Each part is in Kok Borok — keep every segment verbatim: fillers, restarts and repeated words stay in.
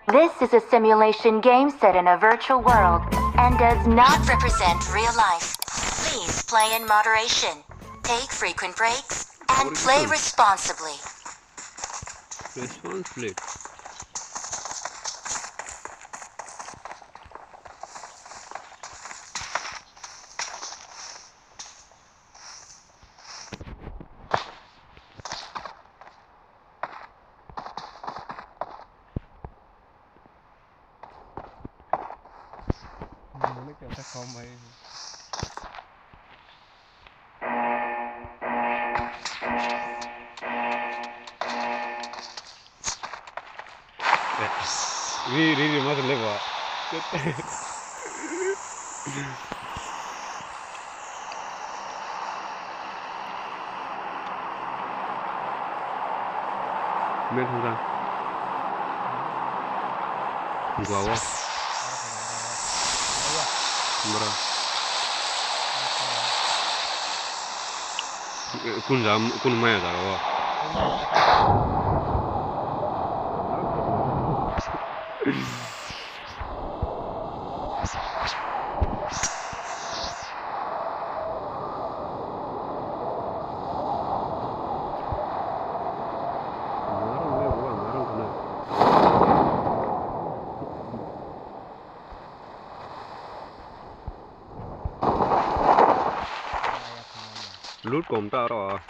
This is a simulation game set in a virtual world and does not represent real life. Please play in moderation. Take frequent breaks and play responsibly. Responsibly. Ri, ri, ri, mas lebo. Men thangkha. Gua o. Bro. Kun jam, kun maya jaga o. Loot kom ta aro.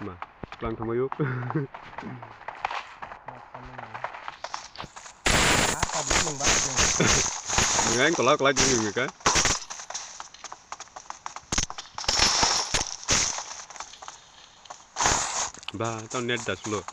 Ma, tlang thangma yuk. Ngang kolak kolak jing ka. Ba, tau net das lo.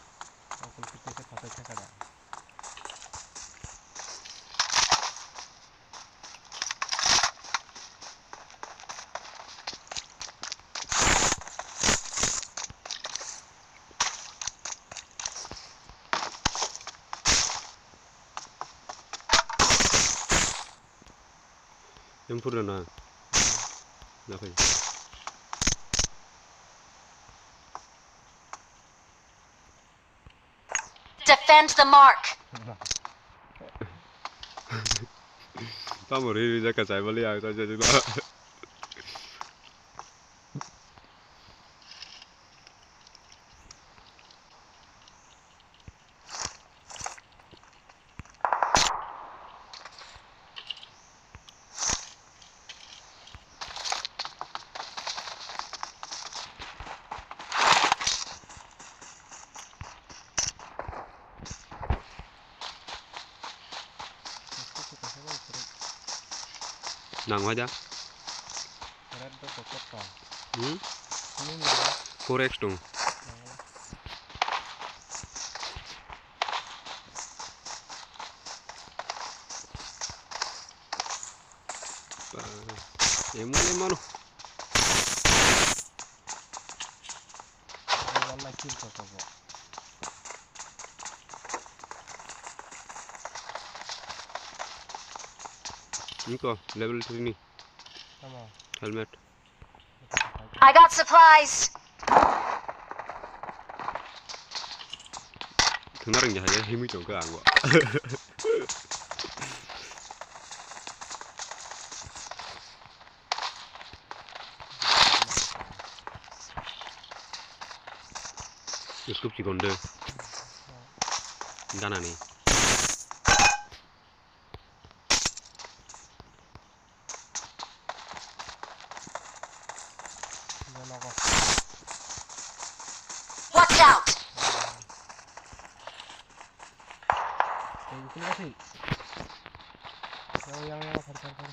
Yang pura na. Na kai. Defend the mark. Tamo ri ri jaka chai bali ang chai chai chai. Nang hoi da. Red dot dot dot. Hmm? Ini nih. Four X dong. Emo emo no. Ini ko level three ni. Tamo. Helmet. I got supplies. Thwna rwngya hai himwi tongkha ang bo. Scope chikon de. Ganani. Watch out! Yang, yang, yang, far, far, far.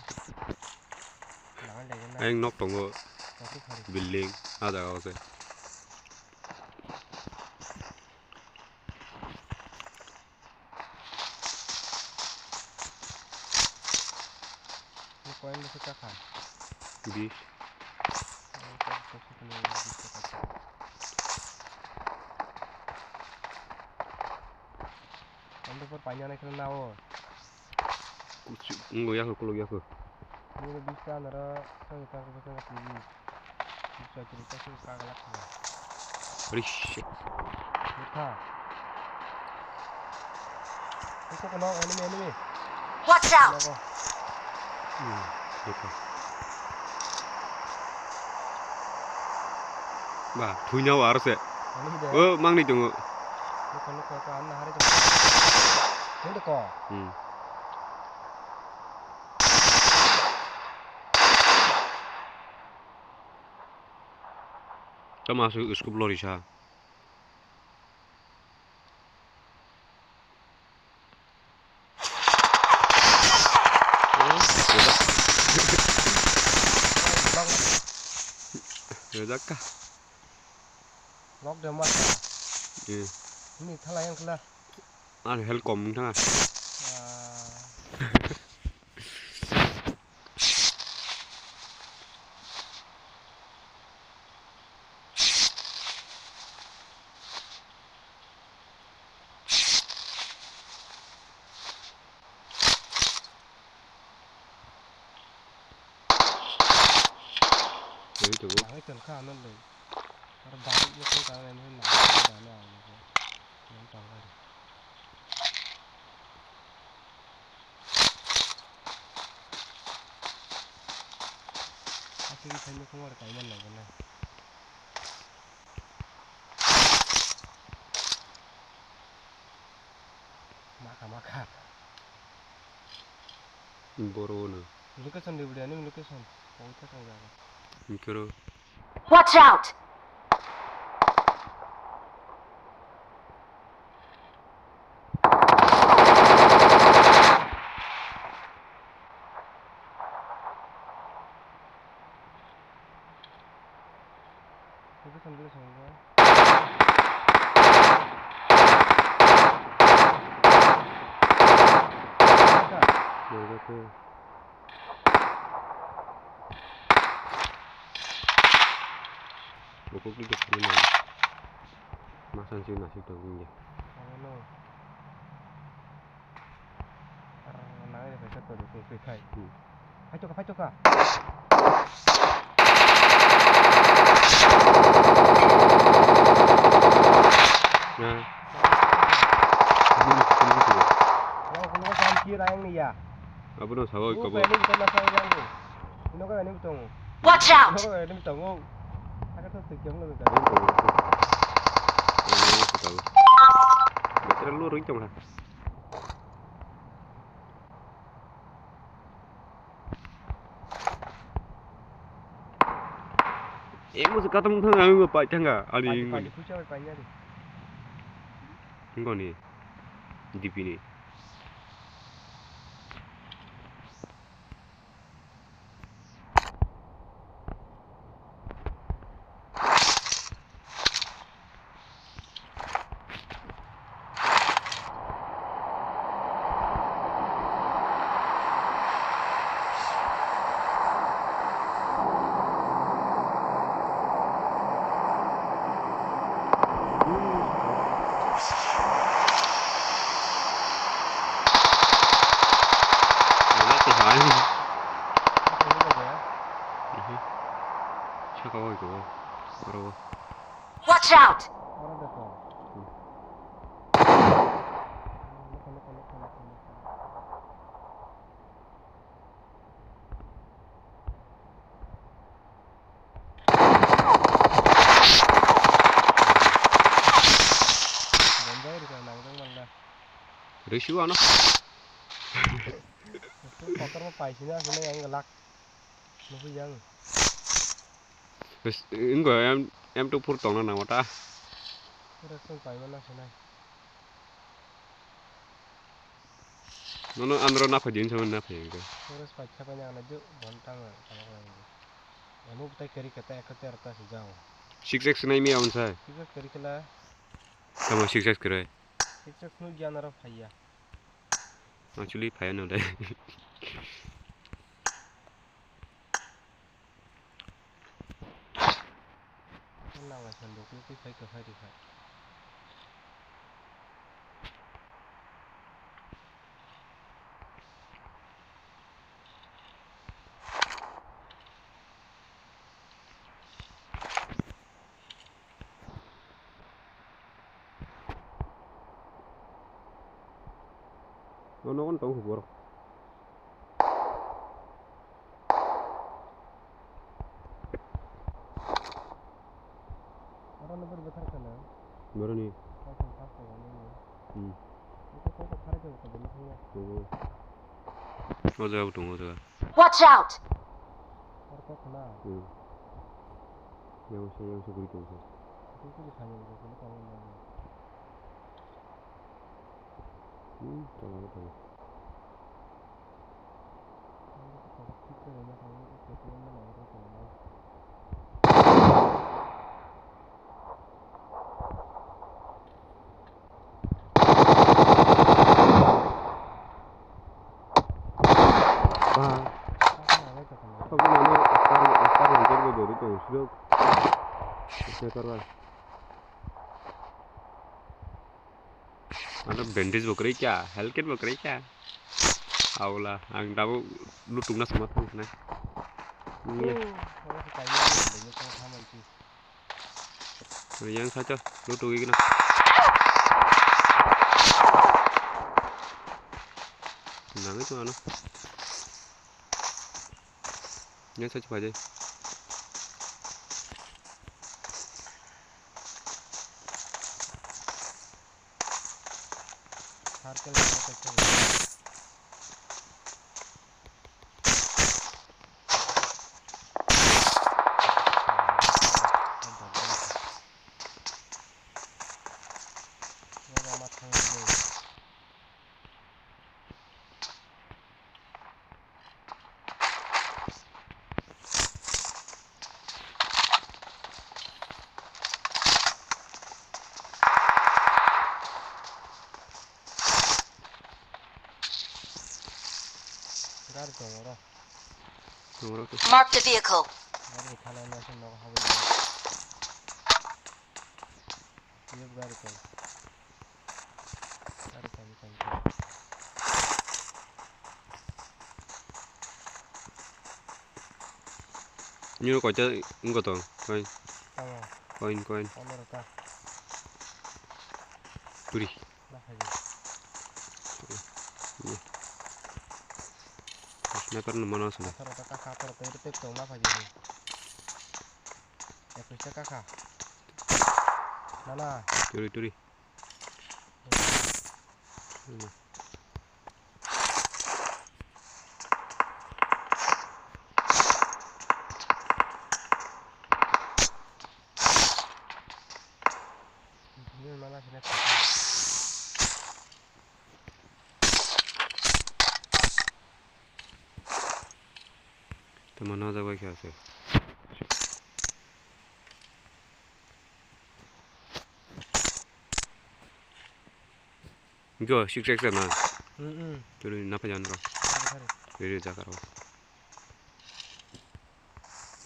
Ayang nok tongo. Building, ah, jaga o se. Ni coin bwswk kakha? Bish. Ang kok bwswk ni bish kakha. Ang to por paina nai khwna nao. Kuchu, ngo yako, kulok yako. Ni bish ta nara, sang ta ko sang ko bish. Bish ta ko sang ka galak. Holy shit. Bwtha. Ito kono enemy, enemy. Watch out! Nogo. Hmm, bwtha. Ba, thuina o aro se. Enemy de. O, mangni tongo. Nukha, nukha, ka, anna hari tongo. Nukha ko. Hmm. Tamo aswk scope lori sa. Rojak ka. Lok de masa. Eh. Ni thala yang kala. Ang hel kom wng thang. Ah. Twi tongo. Ang tong kha ano le. Aro bike no kung kang nai nai na na ang nai. Nang tong kha. Aswk thai no kung aro kaiman nai na. Makha, makha. Boro no. Location di budi ani location. Pawisa tong jaga. Mikoro. Watch out! Itu sambil sangga. Mangga tu. Bukuk di depan ni. Masan sih nasib tu ni. Ano. Ar nang ni kaisa todi kung twi khai. Hmm. Phai choka, phai choka. Ya. Ini nak kena gitu. Ya, aku nunggu sampai rayang ni ya. Abono sawi kobo. Ini kita nak sawi yang ni. Ini kan ini betul. Watch out! Ini kan ini betul. Agak tu sikit yang lebih tadi. Ini kobo. Ini kobo. Betul lu ring tong lah. Emo se katam thang ang pai thanga ali paji, ngoni. Paji, paji, pucha pai paji ari. Ngoni. Dipini. Saka oi ko, oro. Watch out! Risiu ano. Kotor ma paisina sini yang gelak. Nukui yang. Bes, engko M, M two four tongna nango ta. Pura song paima na sinai. Nono andro na phai din sama na phai engko. Pura pai kha pai na ju bon tang tang. Emu tai kari kata ek kata rata si jao. Six X nai mi aun sai. Six X kari kala. Tamo six X kare. Six X nu gian aro phaiya. Actually phaiya no dai. Nang lai san dok nukui phai kwphai rikha. O nogo tong borok. Oro no bwrwi bwthar khana. Boroni. Kaisa sak tongo nini. Hmm. Ito kok kok phare khe kok bini thangya. Tongo. O jaga bo tongo o jaga. Watch out! Oro kok khana. Hmm. Yang se yang se guri tongkha. Ito kok thangya kok bini thangya. Hmm, tongma tongma. Ba. Kok mano star, star yang jeng jeng dori tong silo. Sniper ba. Ano bandage bo kwrwi kha, health kit bo kwrwi kha. Aula, ang tabuk lutung na suma thang khnai. Iya. Yang sacha lutung igna. Nangwi tong ano. Yang sacha phajai. Circle ni kota khe. Yago ma thangwi. Gari tongo oro. Tongo oro. Marked a vehicle. Gari thalai no se nogo habwi. Yep, gari tong. Gari tong, tong, tong. Nyo koita wngkha tong, coin. Tamo. Coin, coin. Pondro ta. Turi. Na phaidi. Sniper no mano aswk. Atharo ta kakha, atharo ta tek tong na phaidi. Ekwis ta kakha. Nana. Turi, turi. Tamo najagwi khe aswk. Go, six X na. Mm, mm. Tuli na pajan ro. Sari, sari. Riri jaga ro.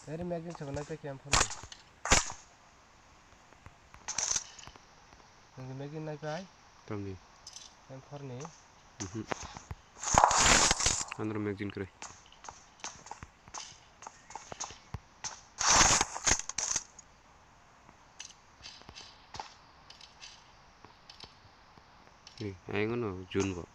Eri magazine sabana pe kiam phone. Nang magazine nai pai? Tamni. M four ni. Mhm. Andro magazine kre. Ni, ayang no June bo.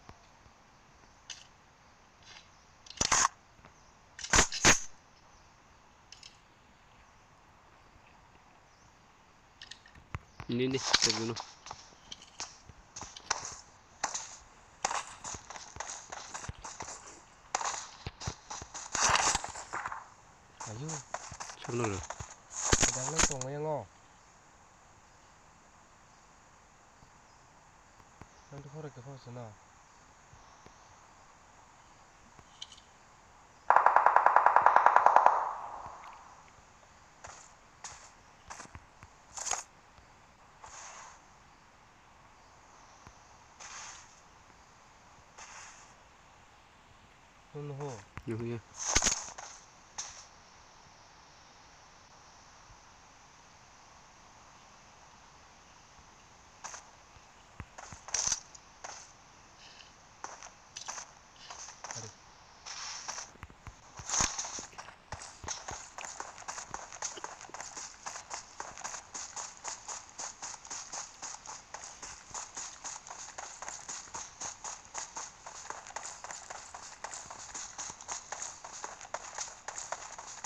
Ni, ni, tebeno. Ayo. Sabno lo. Sedang lo tongo yango. Nang tu khoro ke khoro seno. Nuhu. Nuhu ya.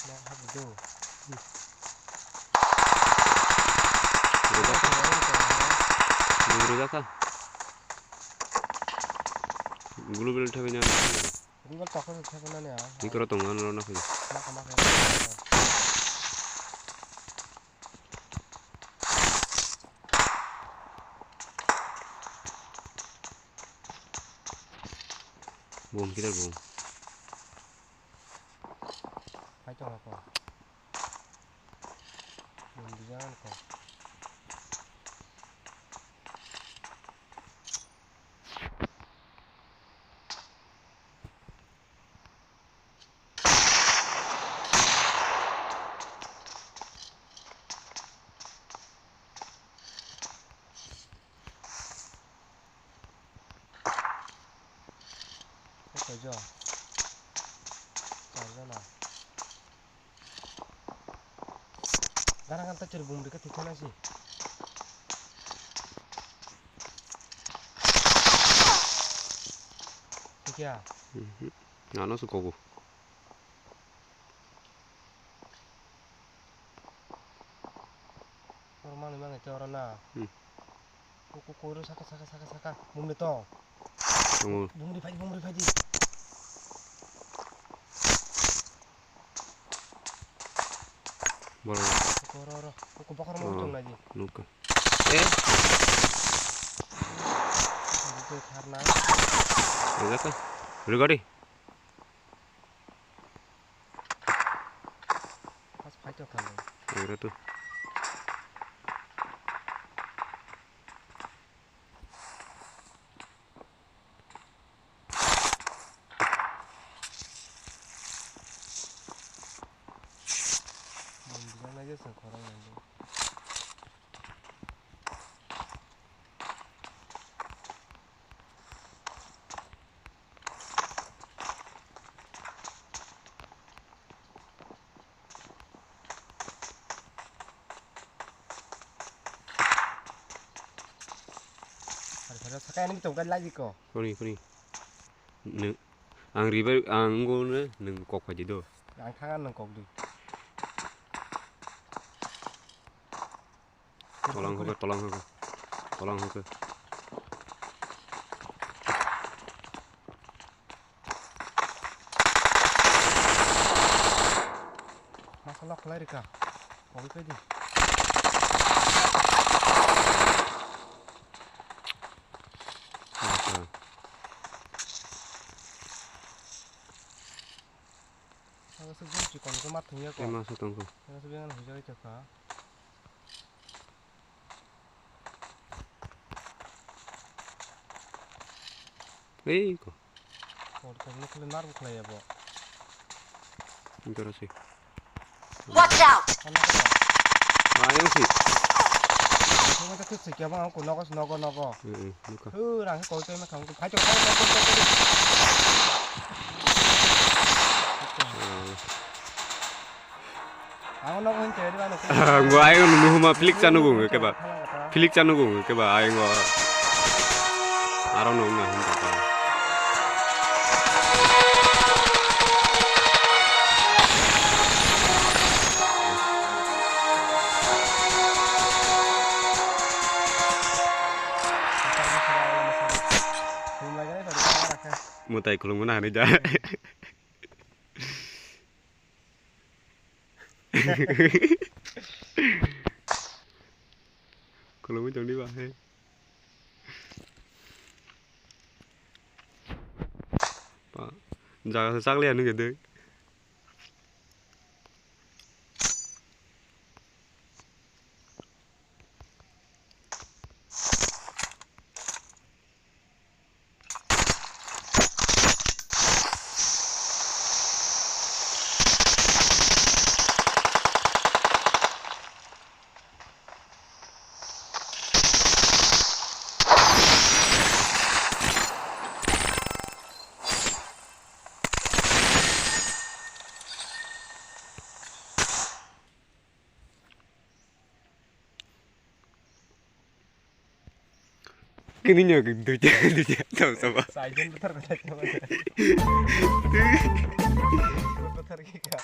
Rwjak kha. Rwjak kha. Global thabi na. Global tokon thabi na ya. Ni koro tongo ano na khaji. Maka maka. Bom kidar bom. Hai tongo ko. Bom dijan ko. Kaijo. Charjana. Garang ganta chwrwi bumrwi khe thwikhe nasi. Thwikya. Mhm. Ano se kobo. Oro manwi manwi khe oro na. Hmm. Ku, ku, ku, oro saka, saka, saka, saka. Bumrwi tong. Tongo. Bumrwi phai, bumrwi phai di. Borok. Ku, oro, oro. Ku, ku, bokhorok Oh, tong na di. Nukha. Eh? Ku, ku, tharna. Rwjak kha. Rwgadi. Pas fight o khanwi. Ero tu. Bumjak nai jesa khorang nai. Hari hari saka ani tong kai lagi ko. Kuni, kuni. Nung, ang ribai, ang go ne, nung kok phaji do. Ang thanga nung kok di. Tolang hoke, tolang hoke. Tolang hoke. Masa lok khlai rika. Kok pai di. Acha. Ang se gum chikon ko ma thung ya ko. Ema se tong ko. Ema se bengan hujai cha kha. Ei ko. Kor kor no khule nar bukhlai ya bo. Intoro si. Watch out! Ano ko. Ayang si. Ano ko tu si kya bang ko nogo nogo nogo. Eh, eh, nukha. Hu rang ko tu ma khang ko. Phai to, phai to, phai to, phai to. Eh. Ang bo ayang no nuhuma flick chanu gung keba. Flick chanu gung keba ayang o. Aro no na hum ta. Mutai khulumuna hani ja. Khulumui tongdi ba he. Ba, jaga se chakliya nung khe de. Kini nyo duja duja tau sama. Sajen betar betar sama. Betar kika.